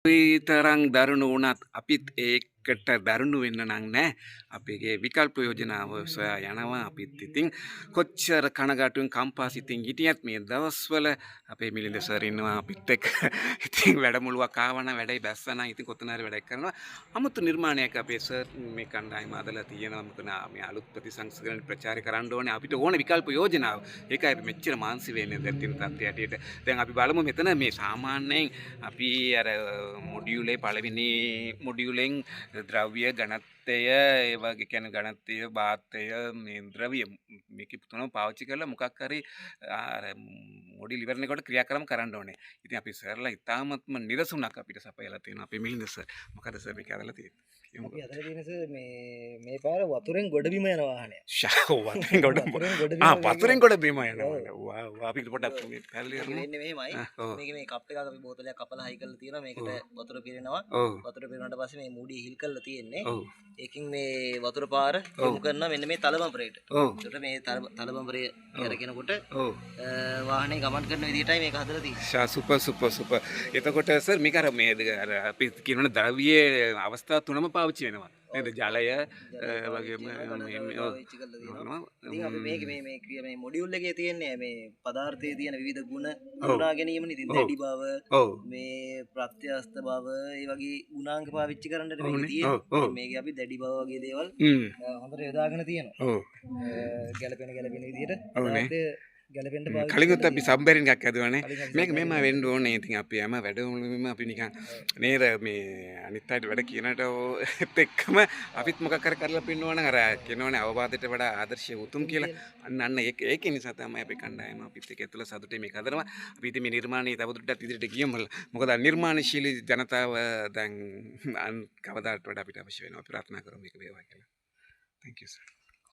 තරම් දරුණු වුණත් අපිත් ඒකට දරුණු වෙන්න නම් නෑ. අපේ විකල්ප යෝජනාව සොයා යනවා අපිත්. ඉතින් කොච්චර කනගාටුවෙන් කම්පා සිතින් හිටියත් මේ දවස්වල අපේ මිලින්ද සර් ඉන්නවා අපිත් එක්ක. ඉතින් වැඩමුළුවක් ආවා නම්, වැඩේ බැස්සා නම්, ඉතින් කොතන හරි වැඩක් කරනවා. අමුතු නිර්මාණයක් අපේ සර් මේ කණ්ඩායම හදලා තියෙනවා. මොකද මේ අලුත් ප්‍රතිසංස්කරණ ප්‍රචාරය කරන්න ඕනේ. අපිට ඕන විකල්ප යෝජනාව. ඒකයි අපි මෙච්චර මාන්සි වෙන්නේ දැන් තියෙන තත්ත්වය හැටියට. දැන් අපි බලමු මෙතන මේ සාමාන්‍යයෙන් අපි අර මොඩියුලේ පළවෙනි මොඩියුලෙන් ද්‍රව්‍ය ඝනත්වය, ඒ වගේ කියන්නේ ඝනත්වය, බාත්වය, මේ ද්‍රව්‍ය මේක තුනම පාවිච්චි කරලා මොකක් හරි අර මොඩියුල් ඉවරනකොට ක්‍රියාක්‍රම කරන්න ඕනේ. ඉතින් අපි සර්ලා ඉතාමත්ම නිරසුණක් අපිට සපයලා තියෙනවා. අපේ මිලින්ද සර්. මොකද සර් මේක හදලා තියෙන්නේ? අපි හදලා තියෙන සර් මේ මේ පාර වතුරෙන් ගොඩබිම යන වාහනයක්. ෂා, වතුරෙන් ගොඩ වතුරෙන් ගොඩබිම. වතුරෙන් ගොඩ බිම යනවා. වා වා, අපි පොඩ්ඩක් මේ පැහැදිලි මේක කරමු. වෙන්නේ මෙහෙමයි. මේක මේ කප් එකක් අපි බෝතලයක් කපලා හයි කරලා තියෙනවා. මේකට වතුර පිරෙනවා. වතුර පිරුණාට පස්සේ මේ මුඩිය හිල් කරලා තියෙන්නේ. ඒකෙන් මේ වතුර පාර යොමු කරනවා මෙන්න මේ තල බම්පරේට. එතකොට මේ තල බම්පරේ කරගෙනකොට වාහනේ ගමන් කරන විදිහටයි මේක හදලා තියෙන්නේ. ෂා, සුපර් සුපර් සුපර්. එතකොට සර් මේක අර මේ අර අපි කියනවනේ ද්‍රව්‍යයේ අවස්ථා තුනම පාවිච්චි වෙනවා නේද? ජලය වගේම මේ පාවිච්චි කරලා තියෙනවා. ඉතින් අපි මේක මේ මේ ක්‍රියා මේ මොඩියුල් එකේ තියෙන්නේ මේ පදාර්ථයේ තියෙන විවිධ ගුණ හඳුනා ගැනීමනේ. ඉතින් දැඩි බව, මේ ප්‍රත්‍යස්ත බව, ඒ වගේ ගුණාංග පාවිච්චි කරන්නට මේක තියෙන්නේ. මේක අපි දැඩි බව වගේ දේවල් හොඳට යොදාගෙන තියෙනවා. ගැලපෙන ගැලපෙන විදිහට පදාර්ථය ගැලපෙන්න පාවිච්චි කලිනුත් අපි සබ්මැරින් එකක් හැදුවානේ. මේක මෙහෙම වෙන්න ඕනේ. ඉතින් අපි හැම වැඩමුළුවෙම අපි නිකන් නේද මේ අනිත් අයට වැඩ කියනට එක්කම අපිත් මොකක් හරි කරලා පෙන්නුවා නම්, අර කියනවනේ අවවාදයට වඩා ආදර්ශය උතුම් කියලා. අන්න අන්න ඒක ඒක නිසා තමයි අපේ කණ්ඩායම අපිත් එක්ක ඇතුළ සතුටේ මේක හදනවා. අපි ඉතින් මේ නිර්මාණයේ තවදුරටත් ඉදිරියට ගියමු. මොකද නිර්මාණශීලී ජනතාව දැන් අන් කවදාට වඩා අපිට අවශ්‍ය වෙනවා. අපි ප්‍රාර්ථනා කරමු මේක වේවා කියලා. Thank you sir.